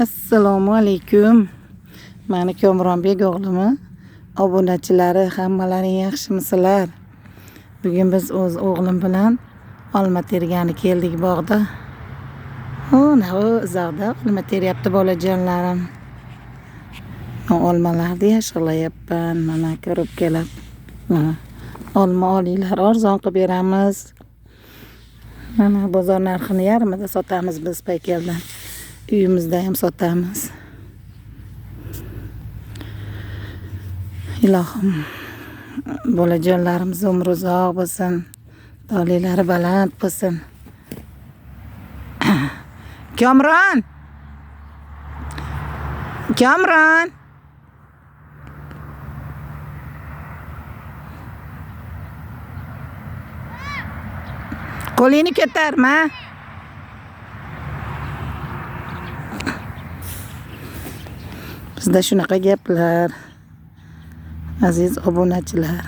Assalomu alaykum. Mani Komronbek o'g'limi obunachilari, hammalaring yaxshimisizlar? Bugun biz o'z o'g'lim bilan olma tergani keldik bog'da. U uzoqda olma teryapti bolajonlarim. Men olmalarni yashirlayapman, mana korobkalab. Mana olma olinglar, arzon qilib beramiz. Mana bozor narxini yarmida sotamiz biz paykaldan. Uyimizda ham sotamiz. Ilohim, bolajonlarimiz umri uzoq bo'lsin, tolelari baland bo'lsin. Komron! Komron! Qo'lingni ko'tarma. Bizda shunaqa gaplar. Aziz obunachilar.